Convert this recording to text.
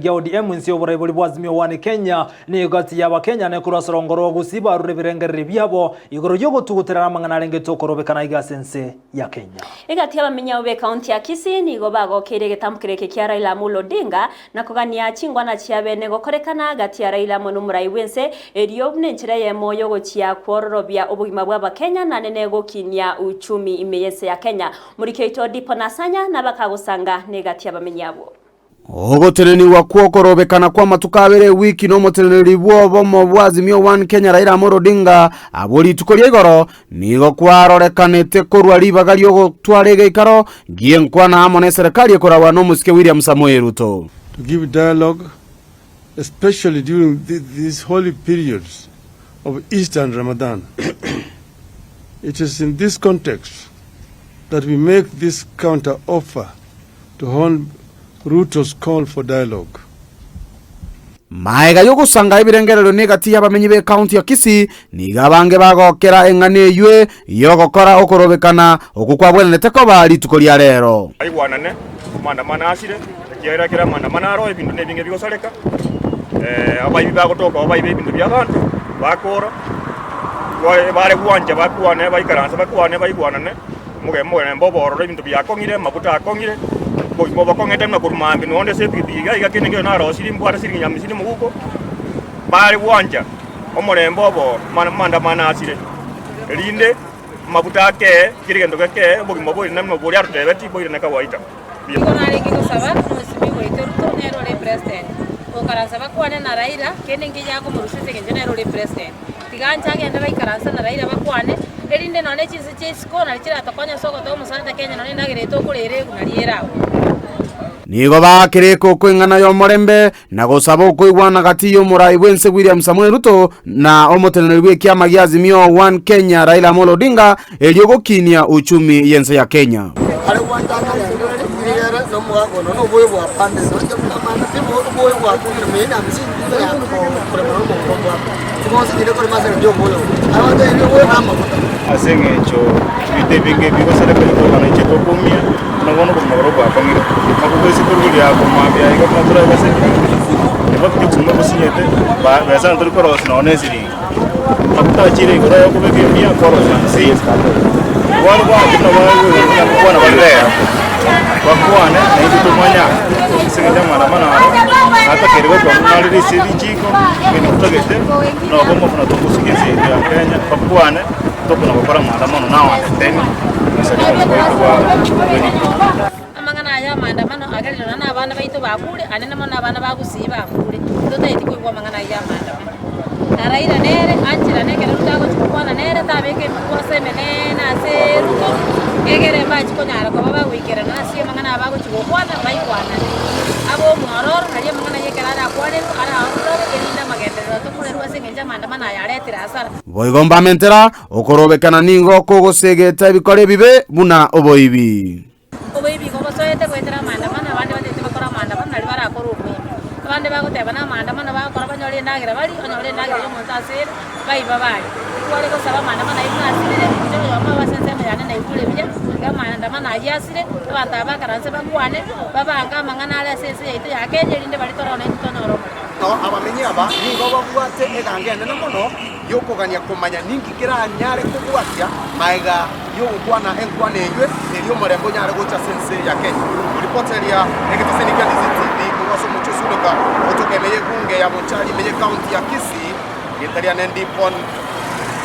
Gia ODM inse y'oboraibori bwa Azimio One Kenya nigo egati y'Abakenya nekorwa ase orongo rwa Gusii barure ebirengererio biabo igoro y'ogotuguterana amang'ana arengete okorobekana aiga ase ense ya Kenya. Egati y'abamenyi abo b'ekaunti ya Kisii nigo bagokeire egetambokero eke kia Raila Amolo Odinga na kogania chingwana chiabene gokorekana gati ya Raila amo nomorai bw'ense erio buna enchera eyemo yogochia kwororobia obogima bw'Abakenya naende negokinia uchumi ime y'ense ya Kenya. Moriki oito Dipo Nasanya nabakagosanga negati y'abamenyi abwo. Ogotenenigwa kw'okorobekana kw'amatuko abere ewiki n'omoteneneri bw'obomo bwa Azimio One Kenya Raila Amolo Odinga abwo rituko ria igoro nigo kwarorekanete korwa ribaga ri'ogotwara egeikaro gi'enkwana amo n'eserekari ekoragwa n'omosike William Samoei Ruto. To give dialogue especially during these holy periods of Easter and Ramadan. It is in this context that we make this counter offer To Hon. Ruto's call for dialogue. Maega y'ogosanga ebirengererio n'egati y'abamenyi b'ecounty ya Kisii, nigo abange bagokera eng'ana eywe y'ogokora okorobekana okwo kwabwenerete koba rituko ria rero. Baigwanane, amaandamano asire, ekiagera ekero amaandamano aro ebinto nebinge bigosareka, abaibi bagotoka oo baibe ebinto bi'abanto, bakora, bare gwancha bakwane baikaranse bakwane baigwanane. Omorembe obororo, ebinto biakong'ire, amaguta akong'ire, obogima obokong'ete buna korwa mambia nonya onde ase epigipigi iga iga kende nkeiyo narosirie mbwate siringi nyamia amisini moguko, bare gwancha omorembe obo amaandamano asire, erinde amaguta akee, kera egento gekee, obogima boirane buna boria atotebetie boirane kawaida. Nigo narenge gosaba omosibigwa oito Ruto nere ore president, gokaransa bakwane na Raila, kende nkeiyo akomorusia ase engencho nere ore president. Tiga anche agende baikaranse na Raila bakwane, erinde nonya ne chinse chia isiko nario chiratokonye ase ogotoa omosada Kenya nonya endagera eye tokorera eguna riere agwo. Nigo bakereka okoing'ana y'omorembe na gosaba okoigwana gati y'omorai bw'ense William Samoei Ruto na omoteneneri bw'ekiama gia Azimio One Kenya Raila Amolo Odinga erio gokinia uchumi y'ense ya Kenya. Ase eng'encho ebinto ebinge bigosareka bikobana inche tokoumia, buna bono obogima boria bwakong'ire. Nabo toise korugeria komambia iga buna torabe ase epigipigi, ebakiti obogima bosinyete, ba besa ntori korosia nonya na esiringi. Amaguta achire igoro aye okobeka emia korosia hamsini. Bono bwanche buna buna gokwana bare rero, bakwane naintwe tomanye aa, ase eng'encho y'amaandamano aro, natakeire gokwana buna are ase richiko, egento totagete, nobomo buna togosukia ense yaito ya Kenya, bakwane. Tokona gokora amaandamano nawaneteni ase obomo bwaito bwa bweriko. Amang'ana aya y'amaandamano agerire nonya na abana baito bakure, aande mono abana ba Gusii bakure, totageti koigwa amang'ana ayio y'amaandamano. Na Raila nere ancherane ekero Ruto agochia gokwana nere tabeka emikwaso emenene ase Ruto, egere mbachie konyara koba bagoikerana ase amang'ana aya bagochia gokwana baigwanane. Abe omwororo nario amang'ana ayio ekero arakwanerwe araororobe erinde amagenderero atokorerwe ase eng'encho amaandamano aya aretire hasara. Boigo mbamentera, okorobekana nigo kogosegeta ebikora ebibe buna oboibi. Oboibi igo bosoete goetera amaandamano, abande batete bakore amaandamano nario barakore oboibi. Abande bagoteba namaandamano bagokora banyore endagera barie, onyore endagera y'omonto ase ere, baiba baria. Tware gosaba amaandamano ayio buna asirire, inche oyomo ase ensemo yane naigure buya, iga amaandamano ayio asire, abanto aba bakaranse bakwane, babange amang'ana are ase ense yaito ya Kenya erinde baria torore naintwe tonyore omorembe. Abamenyi aba nigo babwate eganga enene mono y'okogania komanya ninki keranyare kobwatia magega y'ogokwana enkwana eyio erio omorembe onyare gocha ase ense ya Kenya. Koripoteria egeteseni kia DCTV korwa ase omochie o Suneka gotoka ime y'ebunge ya Bonchari ime y'ecounty ya Kisii, rieta riane Ndipon.